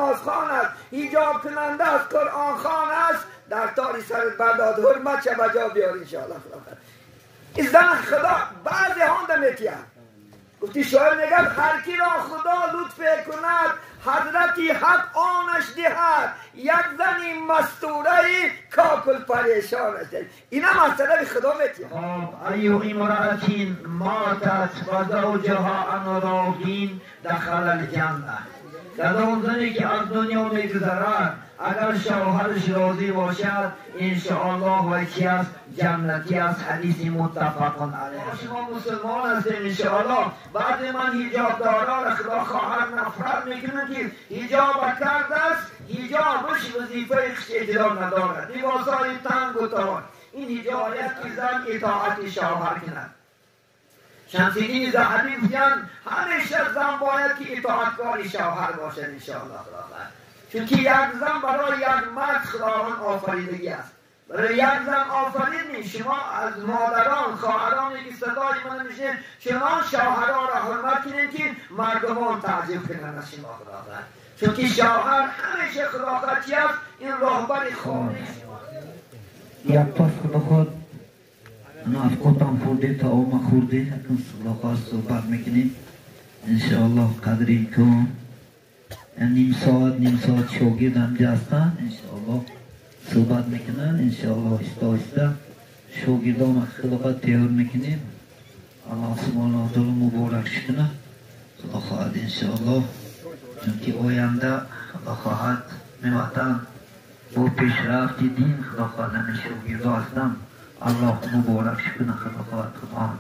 намازخوان است، حجاب کننده است، قرآن خوان است، در تاری سرت برداد، حرمت چه بجا بیار انشاءالله. این زن خدا بعضی هانده میتیه. گفتی شاعر میگه هر کی را خدا لطف کند حضرتی حق آنش دهد، یک زنی مستوره کاکل پریشانش دهد. این هم از طرف خدا میتیه. ایو امرأة ماتت و زوجها عن راضین دخل الجنه. کدام زنی که از دنیا میگذرد اگر شوهرش راضی باشد انشاءالله و چی است؟ جنتی است. حدیث متفق علیه. شما مسلمان هستیم انشاءالله. بعد من حجاب داران خدا خواهر نفرت میکنه که حجاب کرده است، حجابش وظیفه اجرا ندارد، لباسهای تنگ و تار. این حجاب است که زن اطاعت شوهر کند. شمس‌الدین ذهبی گفتند همیشه زن باید که اطاعتکار شوهر باشد انشاءالله. چون که یک زن برای یک مرد خداوند آفریدگی است، برای یک زن آفرید. شما از مادران خواهرانی که صدای من میشه چنان شوهرها را حرمت کنید که مردمان تعجب کنند از شما خداوند، چون که شوهر همیشه خداوند چی است؟ این راهبر خانه یک پاس خدا خود افقاتم خورده تا آما خورده خدا صحبت میکنیم انشاءالله. قدر امکان نیم ساعت شاگرد هم هستن انشاءالله صحبت میکنن انشاءالله. آهسته آهسته شاگردان خلافت تیار میکنیم. الله سبحانه و تعالی مبارک کنه خدا خواهد انشاءالله، چون که آینده خدا خواهد میوطن با پیشرفت دین خدا خواهد همه شاگرد هستن. الله مبارک کنه خدا خواهد. خدا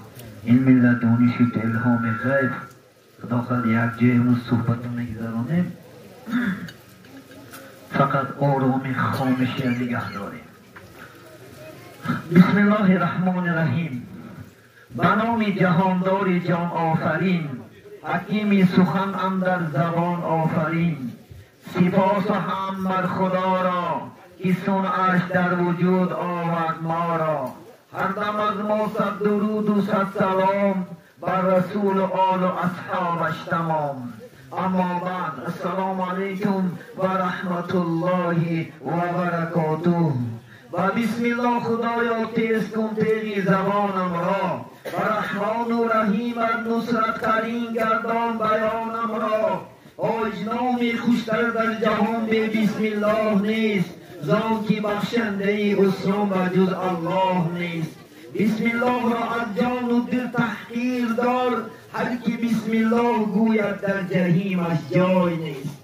این ملت دانش و الهام غیب خدا خواهد یک جای امروز صحبت رو میگذرانیم. فقط آرامی خامشی نگه داریم. بسم الله الرحمن الرحیم. به نام جهاندار جان آفرین، حکیمی سخن اندر زبان آفرین. سپاس و هم بر خدا را که صنعش در وجود آورد ما را. هر دم از ما صد درود و صد سلام بر رسول و آل و اصحابش تمام. اما بعد، السلام علیکم و رحمت الله و برکاته. و بسم الله خدایا تیز کن تیغ زبانم را، و رحمان و رحیم نصرت قرین گردان بیانم را. آج نامی خوشتر در جهان به بسم الله نیست، زان که بخشنده ای اسلام و جز الله نیست. بسم الله را از جان و دل تحقیر دار، هر کی بسم الله گوید در جحیمش جای نیست.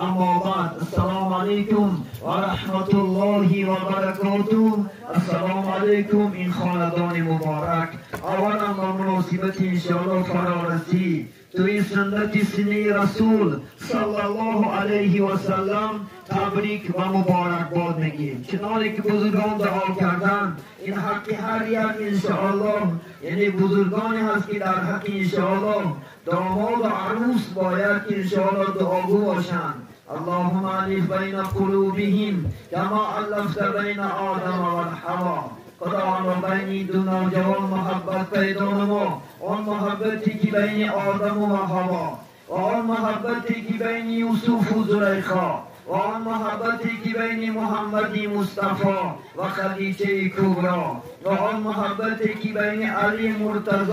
اما بعد، السلام علیکم و رحمت الله و برکاته. السلام علیکم این خاندان مبارک. اولا با مناسبت انشاءالله فرارسی توی سنت سنی رسول صلی الله علیه و سلم تبریک و مبارک باد میگیم. چنانه که بزرگان دعا کردن، این حق هر یک انشاءالله، یعنی بزرگانی هست که در حق انشاءالله داماد و عروس باید که انشاءالله دعاگو باشند. اللهم الف بین قلوبهم کما الفت بین آدم و حوا. خدا آن بین دو نوجوان محبت پیدا نما، آن محبتی که بین آدم و حوا، و آن محبتی که بین یوسف و زلیخا، و آن محبتی که بین محمد مصطفی و خدیجه کبرا، و آن محبتی که بین علی مرتضی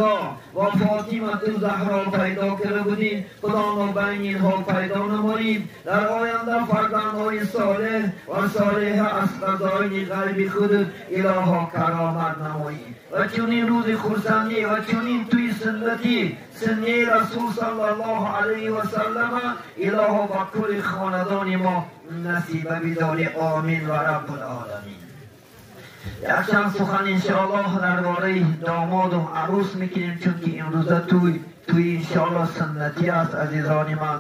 و فاطمه زهرا پیدا کرده بودیم، خدا آن بین اینها پیدا نماییم. در آینده فرزندهای صالح و صالح از خزاین قلب خود الها کرامت نماییم. و چنین روز خرسندی و چنین توی سنتی سنی رسول صلی الله علیه و سلم الها با کل خاندان ما نصیب بداری. آمین و رب العالمین. یک چند سخن انشاءالله درباره داماد و عروس میکنیم، چون که امروزه توی انشاءالله سنتی است. عزیزان من،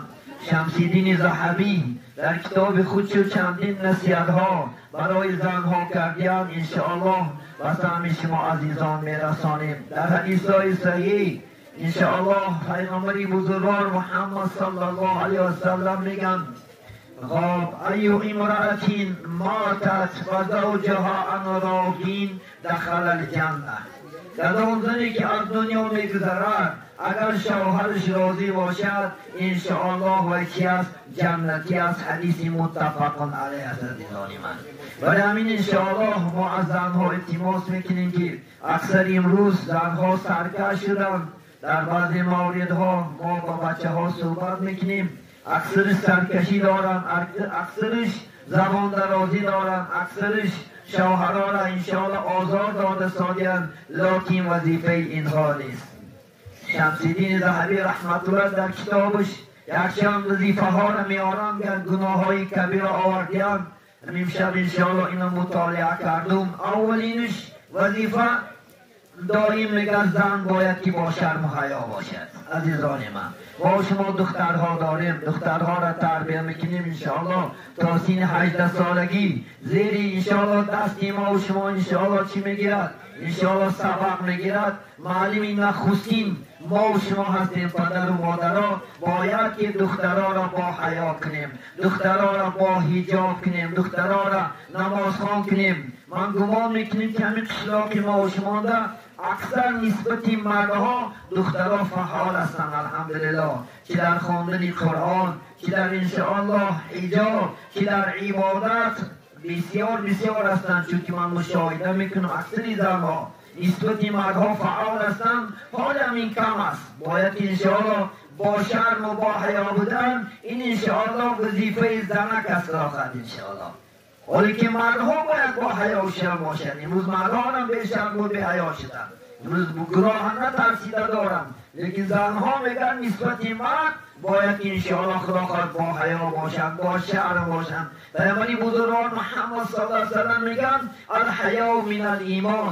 شمس‌الدین ذهبی در کتاب خود چندین نصیحت ها برای زنها کردیم، انشاءالله و سهم شما عزیزان میرسانیم. در حدیث های صحیح انشاءالله پیغمبر بزرگوار محمد صلی الله علیه و سلم میگن غاب ایو امرأة ماتت و زوجها عن راضین دخل الجنه. Кадом зане ки аз дунё мегузарад, агар шавҳараш розӣ бошад, иншоаллоҳ вай чи аст? Ҷаннатӣ аст. Ҳадиси муттафақун алайҳ аст, азизони ман. Барои ҳамин иншоаллоҳ мо аз занҳо илтимос мекунем, ки аксар имрӯз занҳо саркаш шуданд. Дар баъзе мавридҳо мо ба бачаҳо суҳбат мекунем, аксариш саркашӣ доранд, аксариш забондарозӣ доранд, аксариш шавҳарора иншоаллоҳ озор дода содиянд, лекин вазифаи инҳо нест. Шамсиддин Заҳабӣ раҳматуллоҳ дар китобаш якчанд вазифаҳоро меоранд, гуноҳҳои кабира овардиянд. Имшаб иншоаллоҳ ино мутолиа кардум. Аввалинаш вазифа доим мегӯяд зан бояд ки бо шарму ҳаё бошад. Азизони ман, мо шумо духтарҳо дорем, духтарҳоро тарбия мекунем иншоаллоҳ то сини 18 солагӣ. Зери иншоаллоҳ дасти мо ва шумо иншоаллоҳ чӣ мегирад? Иншоаллоҳ сабақ мегирад. Муаллими нахустин мо ва шумо ҳастем, падару модаро. Бояд ки духтароро бо ҳаё кунем, духтароро бо ҳиҷоб кунем, духтароро намозхон кунем. Ман гумон мекунем, ки ҳамин қишлоқи мо ва шумода аксар нисбати мардҳо духтаро фаъол ҳастанд, алҳамдулиллоҳ, чи дар хондани Қуръон, чи дар иншоаллоҳ ҳиҷоб, чи дар ибодат бисёр бисёр ҳастанд. Чунки ман мушоҳида мекунам, аксари занҳо нисбати мардҳо фаъол ҳастанд. Ҳолам ин кам аст. Бояд ки иншоаллоҳ бо шарму бо ҳаё будан, ин иншоаллоҳ вазифаи занак аст роҳат иншоаллоҳ. ҳоле ки мардҳо бояд бо ҳаё шарм бошанд. Имрӯз мардҳо ҳам бешарму беҳаё шуданд. Имрӯз гуноҳ натарсида доранд, лекин занҳо мегӯянд нисбати мард бояд иншоаллоҳ худо хоҳад бо ҳаё бошанд, бо шарм бошанд. Паёмбари бузургвор Муҳаммад саллаллоҳу алайҳи васаллам мегӯянд алҳаё мин алимон,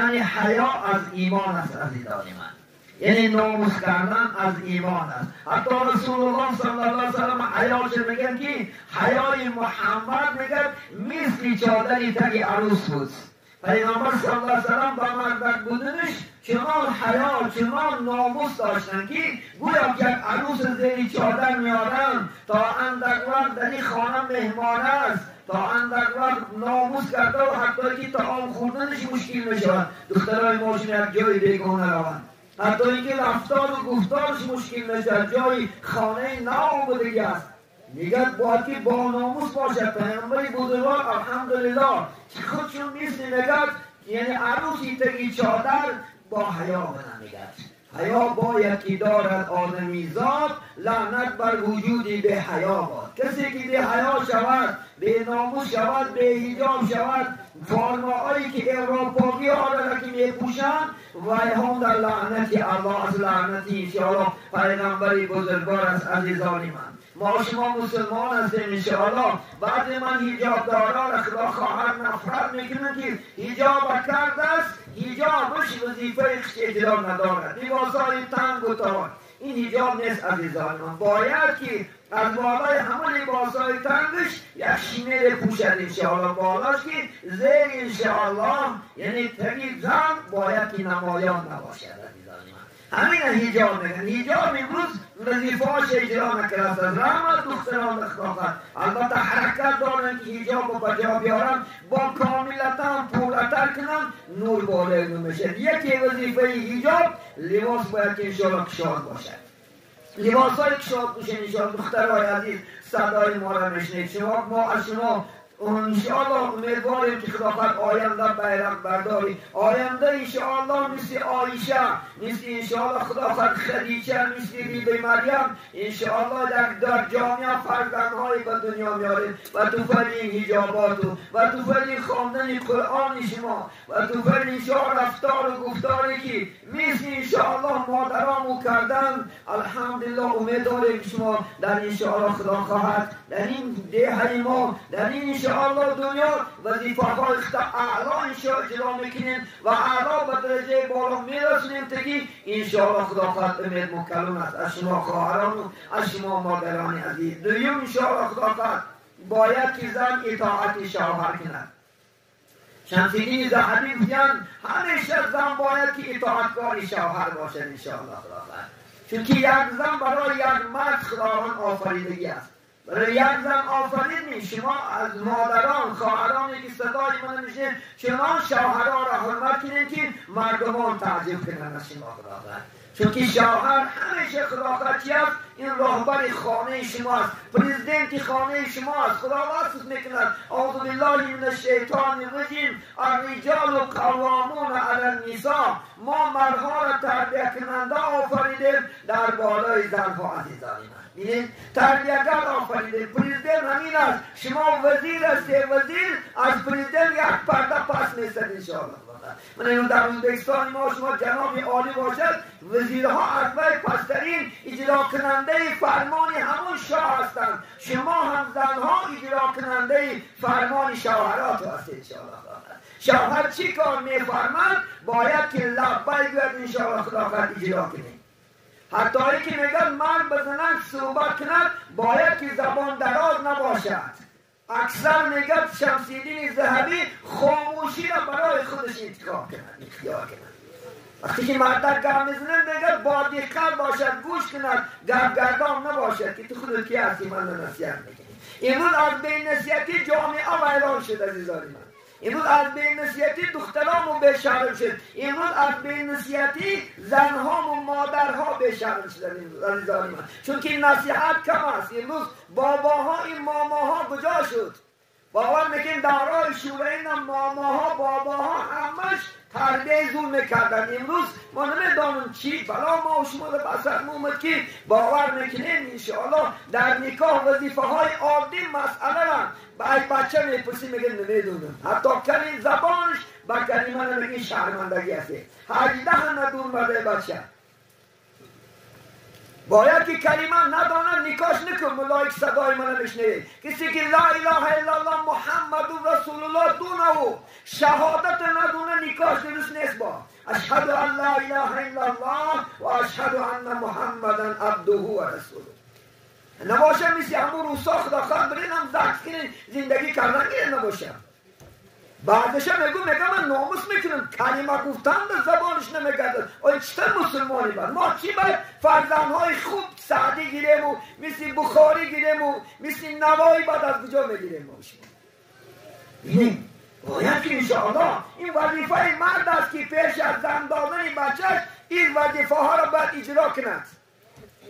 яъне ҳаё аз имон аст, азизони ман. Яъне номус кардан аз имон аст. Ҳатто Расулуллоҳ саллаллоҳу алайҳи васаллам ҳаёшо мегӯянд, ки ҳаёи Муҳаммад мегӯяд мисли чодари таги арӯс буд. Пайғамбар саллаллоҳу алайҳи васаллам ба мардак буданаш чунон ҳаё, чунон номус доштанд, ки гӯё ки як арӯс зери чодар меоранд, то андак вақт дар ин хона меҳмон аст, то андак вақт номус карда ва ҳатто ки таом хӯрданаш мушкил мешавад. Духтарои мо шумо як ҷои бегона раванд, ҳатто инки рафтору гуфтораш мушкил мешавад, ҷои хонаи нав будагӣ аст. Мегӯяд бояд ки бо номус бошад. Паёмбари бузургвор алҳамдулиллоҳ худшон мисли мегӯяд, яъне арӯси таги чодар бо ҳаё буда мегӯяд. ҳаё бояд ки дорад одамизод, лаънат бар вуҷуди беҳаё бод. Касе ки беҳаё шавад, беномус шавад, беҳиҷоб шавад, формаҳое ки европогиҳоро ки мепӯшанд, вайҳон дар лаънати Аллоҳ аст, лаънати иншоаллоҳ пайғамбари бузургвор аст. Азизони ман, мо шумо мусулмон ҳастем иншоаллоҳ. Баъзе ман ҳиҷобдорон худо хоҳад нафрат мекунам, ки ҳиҷоба кардааст, ҳиҷобаш вазифаи хеш иҷро надорад, либосҳои тангу тор, ин ҳиҷоб нест, азизони ман. Бояд ки аз болои ҳамон либосҳои тангаш як шинеле пӯшад иншоаллоҳ, болош ки зер иншоаллоҳ, яъне таги зан бояд ки намоён набошад, азизони ман. Ҳамина ҳиҷоб мегӯянд. Ҳиҷоб имрӯз вазифааш иҷро накардааст. Раҳмат духтарон худо. Албатта ҳаракат доранд, ки ҳиҷобро ба ҷо биёранд, бо комилатан пурратар кунанд, нур болои нур мешавад. Яке вазифаи ҳиҷоб, либос бояд ки иншоаллоҳ кушод бошад. Либосҳои кушод пӯшед иншоаллоҳ. Духтарои азиз, садои моро мешунед шумо, мо аз шумо иншоаллоҳ умедворем, ки худо хоҳад оянда байрақ бардорӣ, оянда иншоаллоҳ мисли Оиша, мисли иншоаллоҳ худо хоҳад Хадича, мисли биби Марьям иншоаллоҳ дар ҷомеа фарзандҳое ба дунё меорем ва туфали ин ҳиҷоботу ва туфали хондани Қуръони шумо ва туфали иншоаллоҳ рафтору гуфторе ки мисли иншоаллоҳ модарому кардан. Алҳамдулиллоҳ умед дорем, ки шумо дар иншоаллоҳ худо хоҳад дар ин деҳаи мо, дар ин иншоаллоҳ дунё вазифаҳои худо аъло иншоаллоҳ иҷро мекунем ва аъло ба дараҷаи боло мерасонем, таки иншоаллоҳ худо хоҳад умед мукаллум аст аз шумо хоҳарону аз шумо модарони азиз. Дуюм, иншоаллоҳ худо хоҳад бояд ки зан итоати шавҳар кунад. Шамсиддини Заҳабӣ гуфтанд, ҳамеша зан бояд ки итоаткори шавҳар бошад иншоаллоҳ худо хоҳад, чунки як зан барои як мард Худованд офаридагӣ аст. برای یک زن آفرید شما از مادران خواهرانی که صدای من میشه چنان شوهرها را حرمت کنید که مردمان تعجب کنند از شما خدا. چون که شوهر همیشه خدا چی است؟ این راهبر خانه شماست، پرزیدنت خانه شماست. خدا وصف میکند اعوذ بالله من الشیطان الرجیم الرجال قوامون علی النساء. ما مردها را تربیت کننده آفریدیم در بالای زنها. عزیزان من ببینید تربیتگر آفریده، پرزیدنت همین است. شما وزیر هستید، وزیر از پرزیدنت یک پرده پس نیستد انشاءالله. من اینو در ازبکستان ما شما جناب عالی باشد، وزیرها از وی پسترین اجرا کننده فرمان همون شاه هستند. شما هم زنها اجرا کننده فرمان شوهرات هستید انشاءالله. شوهر چی کار میفرمند باید که لبیک گوید انشاءالله خداوند اجرا کنید. حتی که میگن مرد به زنان صحبت کند باید که زبان دراز نباشد. اکثر میگن شمس‌الدین ذهبی خاموشی را برای خودش انتخاب کند، اختیار کند. وقتی که مردک گپ میزنند میگن با دقت باشد، گوش کند، گپ گردان نباشد که تو خودت کی هستی من نصیحت میکنی. امروز از بی‌نصیحتی جامعه ویران شد عزیزان من. امروز از بی‌نصیحتی دخترامون بی‌شرم شد. امروز از بی‌نصیحتی زنهام و مادرها بی‌شرم شدن عزیزان من. چون که نصیحت کم است. امروز باباها این ماماها کجا شد؟ باور میکنیم دارای شوره این ماماها باباها همش تربیه زور میکردن. امروز ما نمیدانم چی بلا ما و شما رو بسر اومد که باور میکنیم انشاءالله در نکاح وظیفه های عادی مسئله را به بچه میپرسی میگه نمیدونم. حتی کمی زبانش با کلمه نمیگه شرمندگی هست. 18 هم ندون مرده بچه باید که کلمه ندانم نکاش نکن. ملائک صدای من میشنوه کسی که لا اله الا الله محمد رسول الله دونه و شهادت ندونه نکاش درست نیست. با اشهد ان لا اله الا الله و اشهد ان محمدا عبده و رسوله نباشه. مثل همون روسا خدا خواهد برین هم زخص کنین زندگی کردن گیرن نباشه. بعدش هم میگم من ناموس میکنم کلمه گفتن به زبانش نمیگردد. آیا چطور مسلمانی باید ما چی باید فرزندهای خوب سعدی گیریم و مثل بخاری گیریم و مثل نوایی باید از کجا میگیریم ما شما؟ باید که انشاءالله این وظیفه مرد است که پیش از زن دادن بچهش این وظیفه ها را باید اجرا کند.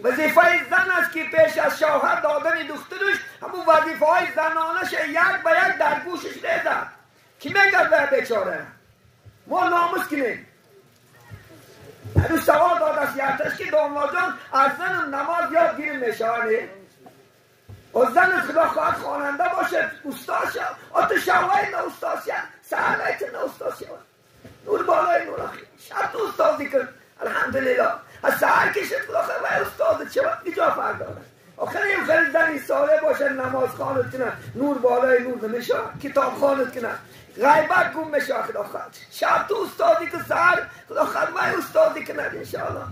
وظیفه زن است که پیش از شوهر دادن دخترش همون وظیفه های زنانش یک به یک در گوشش ریزد. کی میگه به بیچاره ما ناموس کنیم؟ هنوز سوال داد است یارتش که داملا جان از زنم نماز یاد گیریم میشانه و زن خدا خواهد خواننده باشه استاد شد آتو شوهای نه استاد شد سهلایت نه استاد شد نور بالای نور آخر شب تو استادی کن الحمدلله از سهر کشید خدا خواهد استاد چه اینجا فرق دارد. آخر این خیلی زنی ساله باشه نماز خواند کنه نور بالای نور نمیشه کتاب خواند کنه غیبت گم میشه. خدا خواهد شب تو استادی که سهر خدا خواهد وای استادی کنه انشاءالله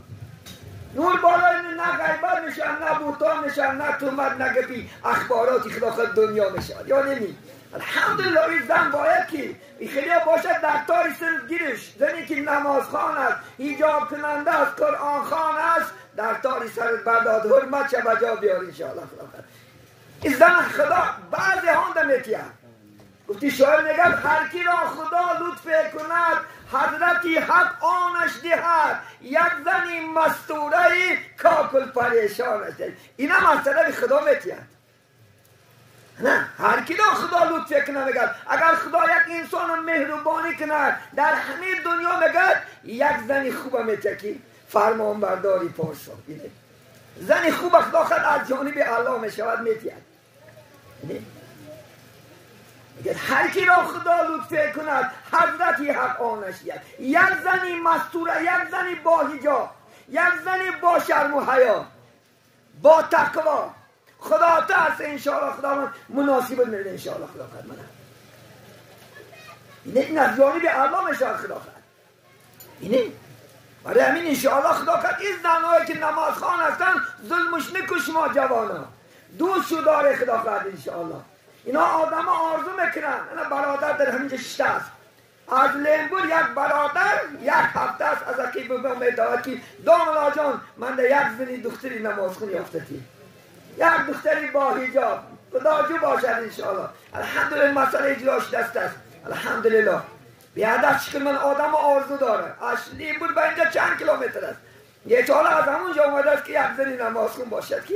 نور بالای نه غیبت میشه نه بوتان میشه نه تهمت نه گپی اخباراتی خدا خواهد دنیا میشه یا نمی. الحمدلله این زن باید که خیلی باشد در تاری سر گیرش. زنی که نماز خوان است، حجاب کننده است، قرآن خوان است، در تاری سر برداد حرمت چه بجا بیار انشاءالله. خدا این زن خدا بعضی هانده میتیه. گفتی شاعر میگه هر کی را خدا لطف کند حضرتی حق آنش دهد یک زنی مستوره کاکل پریشانش دهد. این هم از طرف خدا میتیه. نه هر کی را خدا لطف کنه میگه اگر خدا یک انسان مهربانی کند در همه دنیا میگه یک زنی خوب میتیه که فرمان برداری پارسا. زنی خوب خدا خود از جانب الله میشود میتیه. هر کی را خدا لطف کند حضرتی حق آنش دهد یک زنی مستوره، یک زنی با حجاب، یک زنی با شرم و حیا، با تقوا، خدا ترس انشاءالله خدا من مناسب میده انشاءالله خدا خد من. اینه از جانب الله میشه خدا خد. اینه برای همین انشاءالله خدا خد این زنهایی که نمازخوان هستن ظلمش نکن شما جوانا دوست داره خدا خد انشاءالله. اینا آدم آرزو میکنن. اینا برادر در همینجا شده است از لیمبور یک برادر یک هفته است از عقیب به من میداد که داملا جان من در یک زنی دختری نمازخون یافته تی. یک دختری با حجاب خدا جو باشد انشاءالله. الحمدلله مسئله اجراش دست است الحمدلله. بیادر شکر من آدم آرزو داره اصلی بود با اینجا چند کیلومتر است یک حالا از همونجا اومده است که یک زنی نماز خون باشد که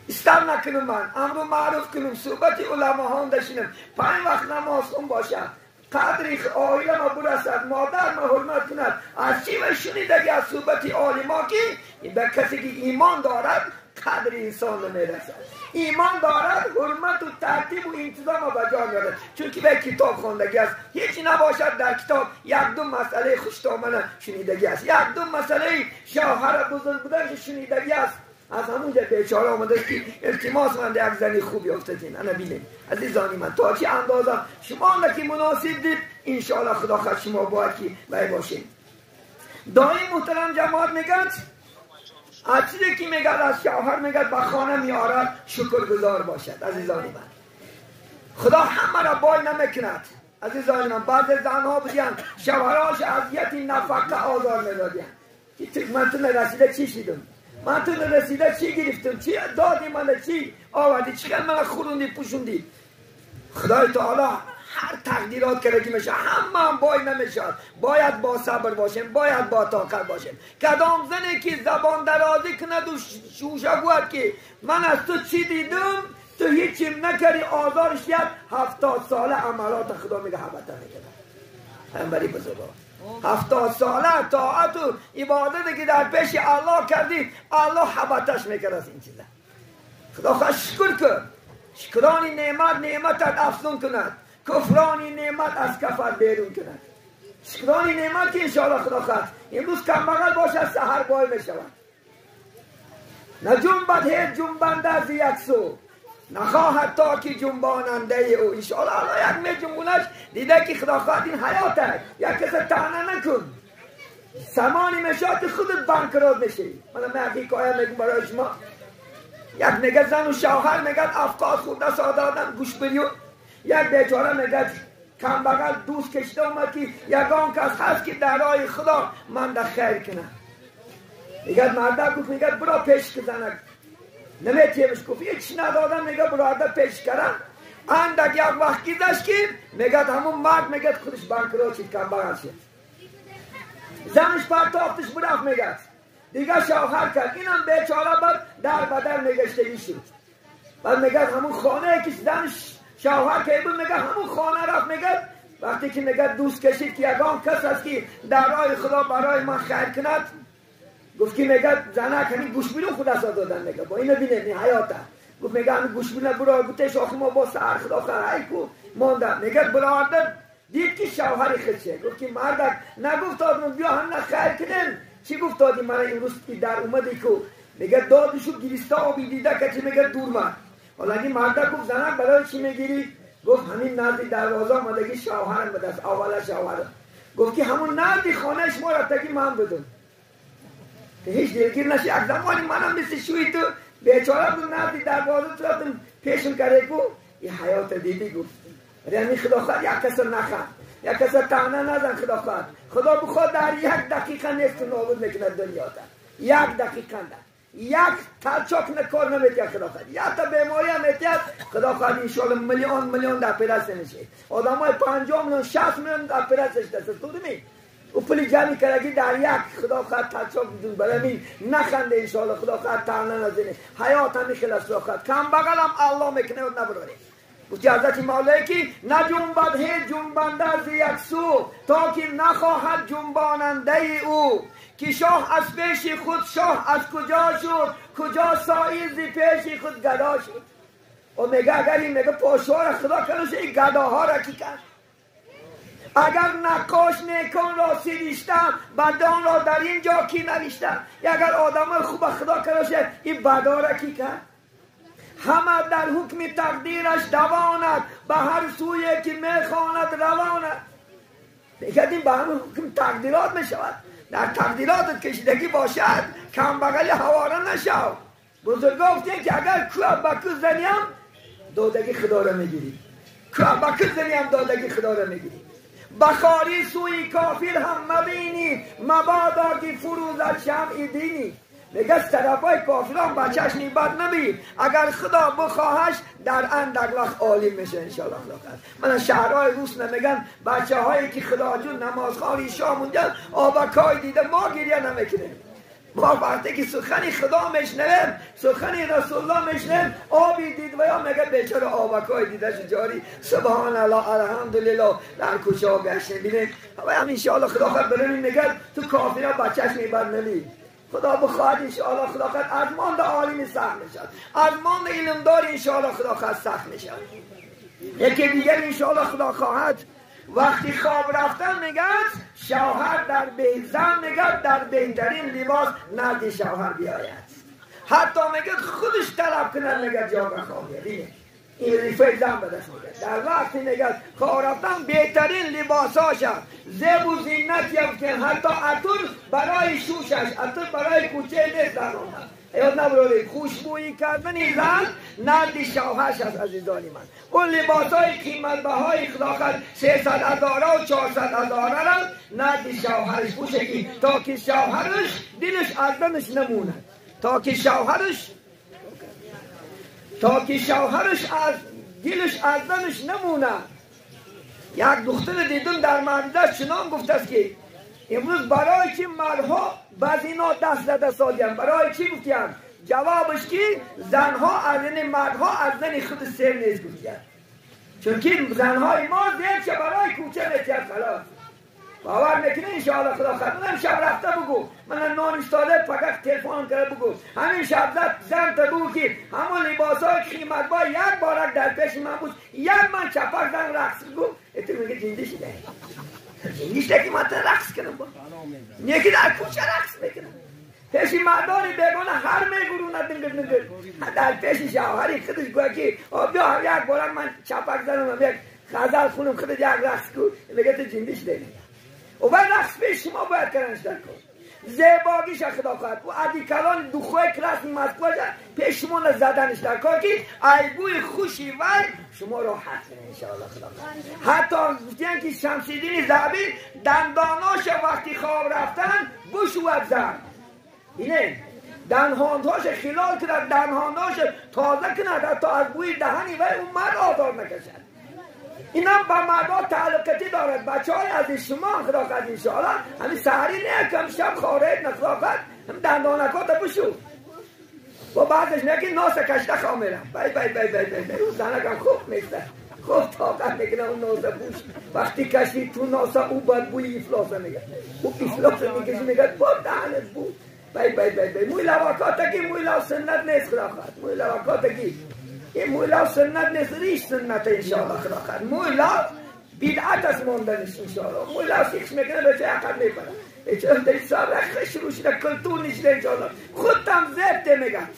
استر نکنم من امر معروف کنم صحبت علما ها دشینم 5 وقت نماز خون باشد قدری آیله ما برسد مادر ما حرمت کند از چی و شنیدگی از صحبت عالما که به کسی که ایمان دارد قدر انسان نمیرسد. ایمان دارد حرمت و ترتیب و انتظام را به جا میآورد چون که به کتاب خواندگی است هیچ نباشد در کتاب یک دو مسئله خوشتامنه شنیدگی است یک دو مسئله شوهر بزرگ بودن شنیدگی است. از همونجا بیچاره آمده که التماس من یک زنی خوب یافتین. انا بینیم عزیزانی من تا چه اندازه شما که مناسب دید انشاءالله خدا خود شما باید که بای باشین. دایی محترم جماعت میگد از چیزی که میگد از شوهر میگد به خانه میارد شکرگزار باشد. عزیزانی من خدا همه را بای نمیکند. عزیزانی من بعض زنها بودین شوهرهاش اذیت نفقه آزار میدادین که من تو نرسیده چی شدم من تو نرسیده چی گرفتم چی دادی من چی آوردی چقدر من خوروندی پوشوندی. خدای تعالی هر تقدیرات کرده که میشه همه هم بای نمیشه. باید با صبر باشیم باید با طاقت باشیم. کدام زنی که زبان درازی کند و شوشه گوید که من از تو چی دیدم تو هیچیم نکردی آزارش یک 70 ساله عملات خدا میگه حبته میکنه. پیامبری بزرگوار 70 ساله طاعت و عبادت که در پیش الله کردی الله حبتش میکرد از این چیزا. خدا خواهد شکر کن شکرانی نعمت نعمتت افزون کند کفرانی نعمت از کفر بیرون کند. شکرانی نعمت که انشاءالله خدا خواهد امروز کم بغل باشد سحر بای میشود. نجنبد هیچ جنبنده از یک سو نخواهد تا که جنباننده او. انشاءالله الله یک می جنبونش دیده که خدا خواهد این حیات است. یک کس طعنه نکن سمانی میشد خودت بانکرات میشی. من حکایه میگم برای شما. یک میگه زن و شوهر میگه افکار خورده ساده آدم گوش بریون. یک بیچاره میگه کم بغل دوست کشته اومد که یگان کس هست که در راه خدا من در خیر کنه. میگه مرده گفت میگه برا پیش که زنک نمیتیمش گفت هیچ ندادم. میگه برادر پیش کردم اندک یک وقت گذشت که میگه همون مرد میگه خودش بانکرات شد کم بغل شد زنش پرتافتش برفت. میگه دیگه شوهر کرد اینم بیچاره بعد در بدر میگشتگی شد. بعد میگه همون خانه که زنش شوهر که بود میگه همون خانه رفت. میگه وقتی که میگه دوست کشید که یگان کس هست که در راه خدا برای من خیر کند گفت که میگه زنک همین گوش بیرون خود از دادن. میگه با اینو بینه این حیاته. گفت میگه همین گوش بیرون برای گوتش آخه ما با سر خدا خیر ای کو مانده. میگه برادر دید که شوهر خودشه. گفت که مردک نگفت دادم بیا هم نه خیر کنیم چی گفت دادی من امروز که در اومدی کو میگه دادشو گریستا آبی دیده که میگه دور من. حالا این مردک گفت زنک برای چی میگیری؟ گفت همین نزدی دروازه آمدگی شوهرم به دست اول شوهرم. گفت که همون نزدی خانه شما رفتگی من بدون که هیچ دلگیر نشی. یک زمانی منم مثل شوی تو بیچاره بود نزدی دروازه تو رفتم پیشم کرده گفت این حیات دیدی گفت یعنی خدا خواهد یک کس نخواه یک کس طعنه نزن. خدا خواهد خدا بخواد در یک دقیقه نیست نابود میکند دنیا تا یک دقیقه ده یک تلچاک نکار نمیتید خدا خواهد یک تا بیماری هم میتید خدا خواهد انشاءالله میلیون میلیون در پرست نشه آدم های 50 میلیون 60 میلیون در پرستش دست تو می او پولی جمعی کردگی در یک خدا خواهد تلچاک بدون برای نخنده انشاءالله خدا خواهد طعنه نزنه حیات همی خلاص خدا خواهد کم بغلم الله میکنه و نبراره. گفت حضرت مولی که نجنبد هیچ جنبنده از یک سو تا که نخواهد جنباننده او که شاه از پیش خود شاه از کجا شد کجا سایه ز پیش خود گدا شد. و میگه اگر این میگه پاشا را خدا کنه این گداها را کی کرد؟ اگر نقاش نیکان را سرشته بدان را در اینجا کی نوشته؟ اگر آدم خوب خدا کنه این بدا را کی کرد؟ همه در حکم تقدیرش دواند به هر سوی که میخواند رواند. دیگه این به همه حکم تقدیرات میشود. در تقدیرات کشیدگی باشد کم بغل هواره نشو. بزرگا گفتن که اگر کوه به کوه زنیم دادگی خدا را میگیری، کوه به کوه زنیم دادگی خدا را میگیری. بخاری سوی کافر هم مبینی مبادا که فروزد شمع دینی. میگه طرفای کافران بچهش نیبد نبی، اگر خدا بخواهش در اندک وقت عالم میشه انشالله. من شهرهای روس نمیگن بچه هایی که خدا جون نمازخوان ایشا موندن آبکای دیده، ما گریه نمیکنیم. ما وقتی که سخنی خدا میشنویم، سخنی رسول الله میشنویم، آبی دید و یا میگه بیچاره آبکای دیده جاری، سبحان الله الحمدلله، در کوچه ها گشتیم بینیم. و هم انشاءالله خدا خواهد بریم میگه تو کافرها بچهش میبر نلی. خدا بخواهد انشاءالله خدا خواهد از ماند عالمی سخت میشد، از ماند علمدار انشاءالله خدا خواهد سخت میشد. یکی دیگر انشاءالله خدا خواهد وقتی خواب رفتن میگه شوهر در زن میگه در بهترین لباس نزد شوهر بیاید، حتی میگه خودش طلب کنه، میگه جا خواب بیاید. این ریفه زن به دست میگه در وقتی میگه خواب رفتن بهترین لباساش زیب و زینت یافته، حتی عطر برای شوشش، عطر برای کوچه نیست در آمد. یاد نبرید خوشبویی کردن زن نزد شوهرش است. عزیزان من اون لباسای قیمت بهای خدا 300 هزار و 400 هزار را نزد شوهرش پوشه که تا که شوهرش دلش از دنش نمونه، تا که شوهرش از دلش از دنش نمونه. یک دختر دیدم در مدرسه چنان گفته است که امروز برای چی مردها بعض اینا دست زده سالیم، برای چی گفتیم؟ جوابش که زنها از این مردها از زن خود سیر نیست گفتیم، چون که زنهای ما زیر چه برای کوچه میتید. خلاص باور میکنه انشاءالله خدا خواهد. من شب رفته بگو، من نان ایستاده فقط تلفن کرده بگو، همین شب زد زن تا بگو که همون لباس های قیمت با یک بارک در پیش من بود، یک من چپک زن رقص بگو، اتو میگه جندی شده، جندی شده که من تا رقص کنم با یکی در کوچه رقص میکنم پیش مردان بیگانه هر میگرونه دنگر دنگر در پیش شوهری خودش گویا که بیا یک بارک من چپک زنم، یک غزل خونم خودت یک رقص کو، میگه تو جندی شده. و بعد رقص پیش شما باید کردنش در کن زیباگیش خدا خواهد و ادی کلان دخوه کلاس مسکوش پیش شما زدنش در کار که ایبوی خوشی ور شما راحت کنه انشاءالله خدا خواهد. حتی گفتین که شمس‌الدین ذهبی دنداناش وقتی خواب رفتن بشود زن، اینه دندانهاش خلال کند، دندانهاش تازه کند، حتی از بوی دهنی و اون مرد آزار نکشد. اینم با مردا تعلقاتی دارد. بچه های از شما خدا خواهد انشاءالله همین سحری نه کم شب خارج نه خدا خواهد هم دندانکات بشو با بعدش نه که ناس کشته خواه میرم بای بای بای بای بای بای اون زنکم خوب میسته، خوب طاقت میکنه اون ناسه بوش وقتی کشید تو ناسه او بدبوی افلاسه میگه، او افلاسه میکشی میگه با دهنت بود بای بای بای بای. موی لواکاتکی موی لو سنت نیست خدا خواهد، موی لواکاتکی این مولا سنت نیست، ریش سنت انشاءالله خدا خواهد. مولا بدعت است ماندنش انشاءالله. مولا سیخش میکنه به چه عقب میپره چرا در سر خش روش در کلتور نیست انشاءالله. خودم زبطه میگن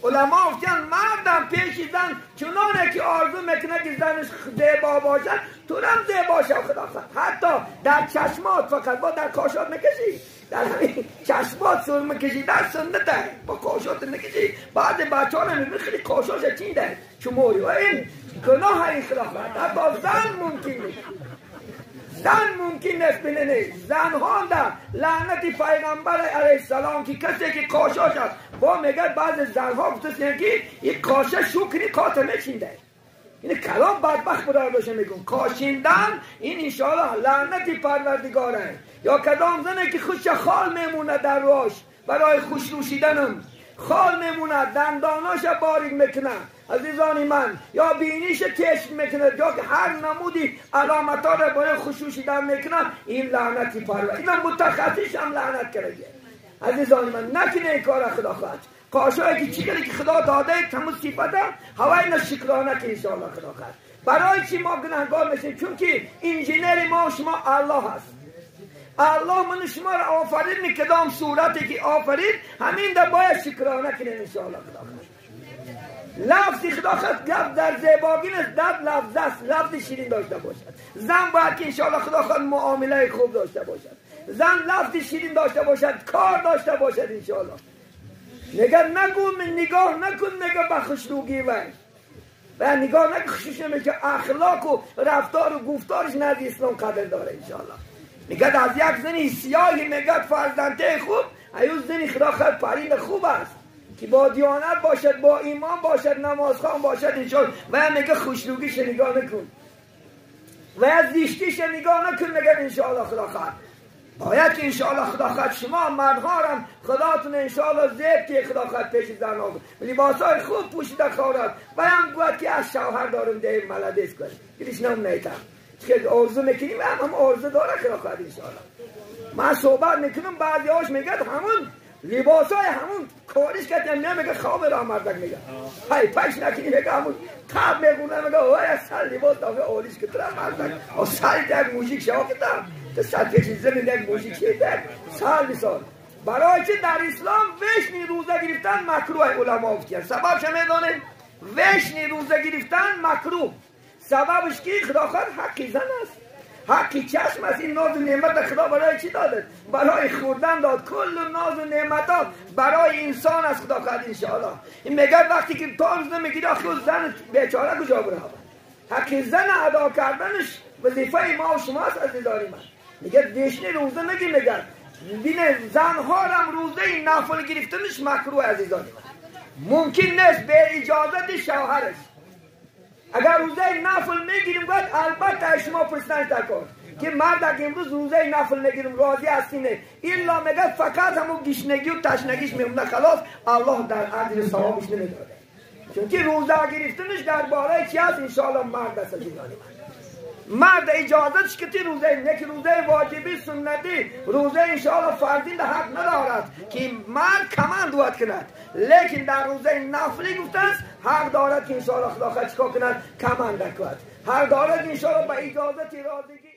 علما گفتن مردم پیش زن چنانه که آرزو میکنه که زنش زیبا باشد، تو هم زیبا شو خدا خواهد. حتی در چشمات فقط با در کاشات نکشی، در همین چشمات سر میکشی در سنته با کاشات نکشی. بعض بچه ها نمیبینی خیلی کاشاش چینده چموری و این گناه این خدا خواهد. حتی زن ممکن نیست، زن ممکن نیست بینه زن ها در لعنت پیغمبر علیه السلام که کسی که کاشاش است با میگه بعض زن ها گفته که این کاشه شکری کاتمه چینده. این کلام بدبخت برار باشه میگم کاشیندن این انشاءالله لعنت پروردگاره. یا کدام زنه که خوش خال میمونه در روش برای خوش روشیدنم خال میمونه، دنداناش باریک میکنه عزیزان من، یا بینیش کشف میکنه، یا که هر نمودی علامت ها رو برای خوش روشیدن میکنه، این لعنتی پرور اینم متخصص هم لعنت کرده. عزیزان من نکنه این کار خدا خواهد. کاشایی که چی که خدا داده تمام صفته هوای نشکرانه که انشاءالله خدا خواهد. برای چی ما گناهگار میشیم؟ چون که انجینر ما شما الله هست. الله من شما را آفرید کدام صورتی که آفرید همین در باید شکرانه کنیم انشاءالله خدا خواهد. لفظ خدا خواهد گفت در زیباگی نیست، در لفظ است، لفظ شیرین داشته باشد. زن باید که انشاءالله خدا خواهد معامله خوب داشته باشد، زن لفظ شیرین داشته باشد، کار داشته باشد انشاءالله. نگه نگو نگاه نکن نگه به خوشروگی و نگاه نکن خوشش نمیشه، اخلاق و رفتار و گفتارش نزد اسلام قدر داره انشاءالله. میگه از یک زنی سیاهی میگه فرزنده خوب ایوز زنی خدا خیر پرین خوب است که با دیانت باشد، با ایمان باشد، نمازخوان باشد انشاءالله. و هم میگه خوشروگیش نگاه نکن و از زیشتیش نگاه نکن، میگه انشاءالله خدا خیر. باید که انشاءالله خدا خیر شما مردها هم خداتون انشاءالله زیب که خدا خیر پیش زن ها لباسای خوب پوشیده خورد و هم گوید که از شوهر دارم ده ملدیس کنیم گریش نام نیتم خیلی آرزو میکنیم هم آرزو داره خدا خیر انشاءالله. من صحبت میکنم بعضی هاش میگه همون لباسای همون کاریش که نمیگه خواب را مردک میگه های پش نکنی میگه همون تب میگونه میگه وای از سر لباس دافع آلیش که ترم مردک و سر یک موزیک شما که ترم سر پیش زمین یک موزیک شده سر مثال. برای چه در اسلام وشنی روزه گرفتن مکروه علما گفتن. سببش میدانه وشنی روزه گرفتن مکروه، سببش که خدا خواهد حقی زن است، حقی چشم است. این ناز و نعمت خدا برای چی داده؟ برای خوردن داد. کل ناز و نعمت ها برای انسان است خدا خواهد انشاءالله. این میگه وقتی که تا روزه میگیری آخه زن بیچاره کجا بره؟ حق زن ادا کردنش وظیفه ما و شماست عزیزان من. میگه وشنی روزه نگی، میگه بینه زنها هم روزه نفل گرفتنش مکروه عزیزان من، ممکن نیست به اجازت شوهرش. اگر روزه نفل میگیریم باید البته شما پرسنش دکار که مرد اگه امروز روزه نفل میگیریم راضی هستی نه، الا میگه فقط همون گشنگی و تشنگیش میمونه خلاص، الله در اجر ثوابش نمیداده. چون که روزه گرفتنش در باره چی هست انشاءالله مرد است عزیزان من. مرد اجازتش که تی روزه نه که روزه واجبی سنتی، روزه انشاءالله فرضی در حق ندارد که مرد کمند باید کند، لیکن در روزه نفلی گفته است حق دارد که انشاءالله خدا خواهد چیکار کند؟ کمند کند. حق دارد انشاءالله به اجازت راضی.